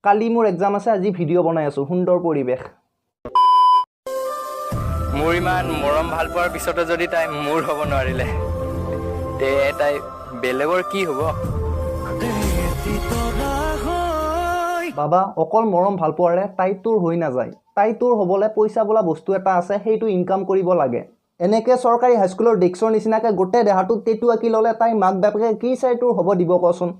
কালি মোৰ এক্সাম আছে, আজি ভিডিঅ' বনাই আছোঁ। সুন্দৰ পৰিৱেশ। মোৰ ইমান মৰম ভাল পোৱাৰ পিছতো যদি তাই মোৰ হ'ব নোৱাৰিলে, তে তাই বেলেগৰ কি হ'ব? বাবা, অকল মৰম ভাল পোৱাৰে তাই তোৰ হৈ নাযায়। তাই তোৰ হ'বলৈ পইচা বোলা বস্তু এটা আছে, সেইটো ইনকাম কৰিব লাগে। এনেকৈ চৰকাৰী হাইস্কুলৰ ডেস্কৰ নিচিনাকৈ গোটেই দেহাটোত টেটু আঁকি ল'লে তাই মাক বাপেকে কি চাই তোৰ হ'ব দিব কচোন?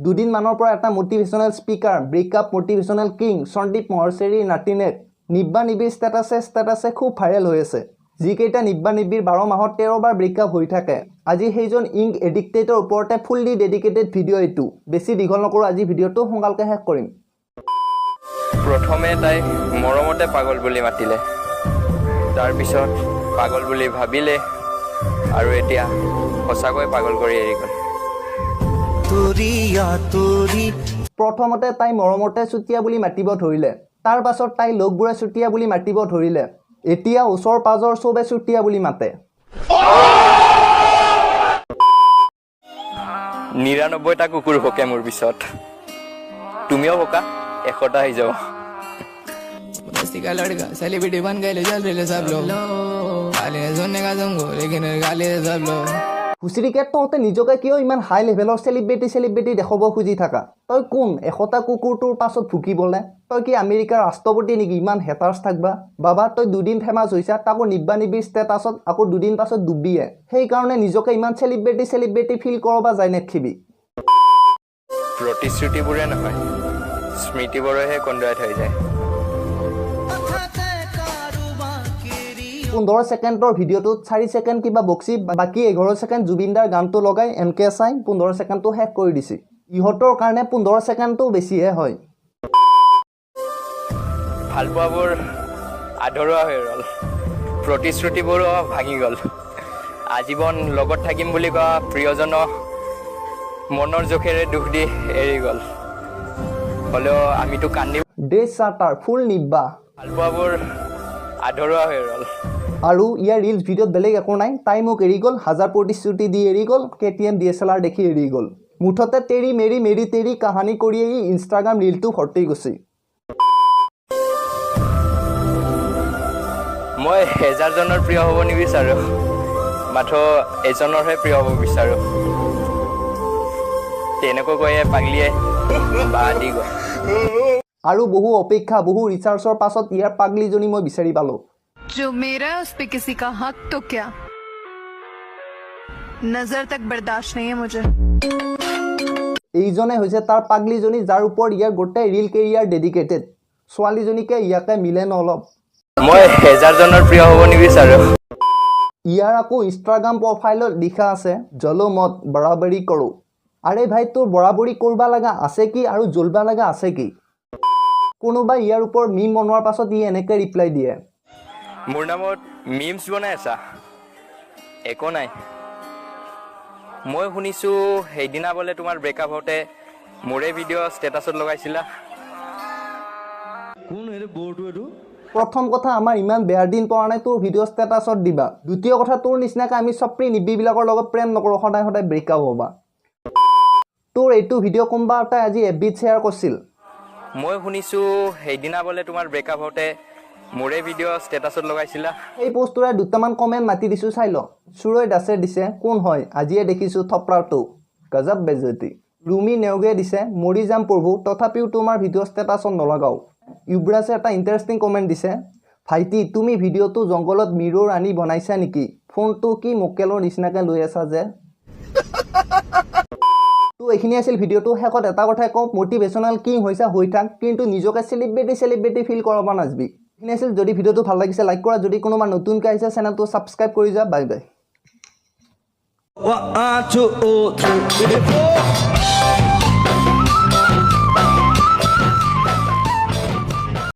দুদিনমানৰ পৰা এটা motivational speaker, breakup motivational king Sandeep মহৰ্ষিৰ নাতিনেক নিব্বা নিবিৰ ষ্টেটাছে ষ্টেটাছে খুব ভাইৰেল হৈ আছে। যিকেইটা নিব্বা নিব্বিৰ 12 মাহত 13 বাৰ ব্ৰেকআপ হৈ থাকে, আজি সেইজন ইংক এডিক্টেডৰ ওপৰতে ফুল্লি ডেডিকেটেড ভিডিঅ' এইটো। বেছি দীঘল নকৰোঁ, আজি ভিডিঅ'টো সোনকালকে শেষ কৰিম। প্ৰথমে তাই মৰমতে পাগল বুলি মাতিলে, তাৰপিছত পাগল বুলি ভাবিলে আৰু এতিয়া সঁচাকৈ পাগল কৰি এৰি গ'ল। প্ৰথমতে তাই মৰমতে চুতীয়া বুলি মাতিব ধৰিলে, তাৰ পাছত তাই লগবোৰে চুতীয়া বুলি মাতিব ধৰিলে, এতিয়া ওচৰ পাজৰ চবে চুতীয়া বুলি মাতে। 99টা কুকুৰ ভোকে মোৰ পিছত, তুমিও ভোকা, 100টা হৈ যাব। बस्ती का लड़का सेलिब्रिटी बन गए, चल रहे सब लोग, गाली नहीं सुनने का तुमको, लेकिन गाली दे सब लोग। হুচিৰিকে, তহঁতে নিজকে কিয় ইমান হাই লেভেলৰ চেলিব্ৰিটি চেলিব্ৰিটি দেখুৱাব খুজি থাকা? তই কোন 100টা কুকুৰটোৰ পাছত ভুকিবলে? তই কি আমেৰিকাৰ ৰাষ্ট্ৰপতি নেকি ইমান হেটাৰ্ছ থাকবা? বাবা, তই দুদিন ফেমাছ হৈছা, তাকো নিব্বা নিবিৰ ষ্টেটাছত, আকৌ দুদিন পাছত ডুবিয়ে। সেইকাৰণে নিজকে ইমান চেলিব্ৰিটি চেলিব্ৰিটি ফিল কৰবা যায় নেখিবি। প্ৰতিশ্ৰুতিবোৰে নহয়, স্মৃতিবোৰেহে কন্দুৱাই থৈ যায়। 15 ছেকেণ্ডৰ ভিডিঅ'টোত 4 ছেকেণ্ড কিবা বক্সি, বাকী 11 ছেকেণ্ড জুবিনদাৰ গানটো লগাই এনকে চাই 15 ছেকেণ্ডটো শেষ কৰি দিছে। ইহঁতৰ কাৰণে 15 ছেকেণ্ডটো বেছিহে হয়। ভালপোৱাবোৰ আধৰুৱা হৈ ৰ'ল, প্ৰতিশ্ৰুতিবোৰো ভাঙি গ'ল। আজীৱন লগত থাকিম বুলি কোৱা প্ৰিয়জনক মনৰ জোখেৰে দুখ দি এৰি গ'ল। হ'লেও আমিতো কান্দি ড্ৰেছ চাৰ্টাৰ ফুল নিব্বা। ভালপোৱাবোৰ আধৰুৱা হৈ ৰ'ল। আৰু ইয়াৰ ৰিলছ ভিডিঅ'ত বেলেগ একো নাই, তাই মোক এৰি গ'ল, হাজাৰ প্ৰতিশ্ৰুতি দি এৰি গ'ল, কেটিএম ডিএছএলআৰ দেখি এৰি গ'ল। মুঠতে তেৰি মেৰি মেৰি তেৰি কাহানী কৰিয়ে ই ইনষ্টাগ্ৰাম ৰিলটো ভৰ্তি গৈছে। মই হেজাৰজনৰ প্ৰিয় হ'ব নিবিচাৰোঁ, মাথো এজনৰহে প্ৰিয় হ'ব বিচাৰোঁ। তেনেকৈ কৈয়ে পাগলিয়ে বাঁহ দি গ'ল। আৰু বহু অপেক্ষা, বহু ৰিচাৰ্চৰ পাছত ইয়াৰ পাগলীজনী মই বিচাৰি পালোঁ। जो मेरा है उस पे किसी का हक तो क्या, नजर तक बर्दाश्त नहीं है मुझे। এইজনে হৈছে তাৰ পাগলীজনী, যাৰ ওপৰত ইয়াৰ গোটেই ৰিল কেৰিয়াৰ ডেডিকেটেড। ছোৱালীজনীকে ইয়াকে মিলে ন অলপ। মই হেজাৰজনৰ প্ৰিয় হ'ব নিবিচাৰোঁ। ইয়াৰ আকৌ ইনষ্টাগ্ৰাম প্ৰফাইলত লিখা আছে, "जलो मत, बराबरी करो"। আৰে ভাই, তোৰ বৰাবৰি কৰবা লগা আছে কি আৰু জ্বলবা লগা আছে কি? কোনোবাই ইয়াৰ ওপৰত মিম বনোৱাৰ পাছত ই এনেকৈ ৰিপ্লাই দিয়ে। মোৰ নামত মিমছ বনাই আছা? একো নাই। মই শুনিছোঁ সেইদিনা বোলে তোমাৰ ব্ৰেকআপ হওঁতে মোৰে ভিডিঅ' ষ্টেটাছত লগাইছিলা। প্ৰথম কথা, আমাৰ ইমান বেয়া দিন পৰা নাই তোৰ ভিডিঅ' ষ্টেটাছত দিবা। দ্বিতীয় কথা, তোৰ নিচিনাকৈ আমি চপ্ৰি নিব্বিবিলাকৰ লগত প্ৰেম নকৰোঁ, সদায় সদায় ব্ৰেকআপ হ'বা। তোৰ এইটো ভিডিঅ' কোনোবা এটাই আজি এফ বিত শ্বেয়াৰ কৰিছিল। মই শুনিছোঁ সেইদিনা বোলে তোমাৰ ব্ৰেকআপ হওঁতে মোৰে ভিডিঅ' ষ্টেটাছত লগাইছিলা। এই পষ্টটোৰে দুটামান কমেণ্ট মাতি দিছোঁ, চাই ল। সুৰয় দাসে দিছে, "কোন হয়? আজিয়ে দেখিছোঁ থপৰাটো, গজব বেজতি"। ৰুমি নেওগে দিছে, "মৰি যাম প্ৰভু, তথাপিও তোমাৰ ভিডিঅ' ষ্টেটাছত নলগাওঁ"। ইউব্ৰাছে এটা ইণ্টাৰেষ্টিং কমেণ্ট দিছে, "ভাইটি, তুমি ভিডিঅ'টো জংঘলত মিৰ'ৰ আনি বনাইছা নেকি? ফোনটো কি মক্কেলৰ নিচিনাকৈ লৈ আছা যে?" তো এইখিনি আছিল ভিডিঅ'টো। শেষত এটা কথাই কওঁ, মটিভেশ্যনেল কিং হৈছে হৈ থাক, কিন্তু নিজকে চেলিব্ৰিটি চেলিব্ৰিটি ফিল কৰাব নাচবি। এইখিনি আছিল। যদি ভিডিঅ'টো ভাল লাগিছে, লাইক কৰা। যদি কোনোবা নতুনকৈ আহিছে, চেনেলটো ছাবস্ক্ৰাইব কৰি যোৱা। Bye bye. One, two, three, four.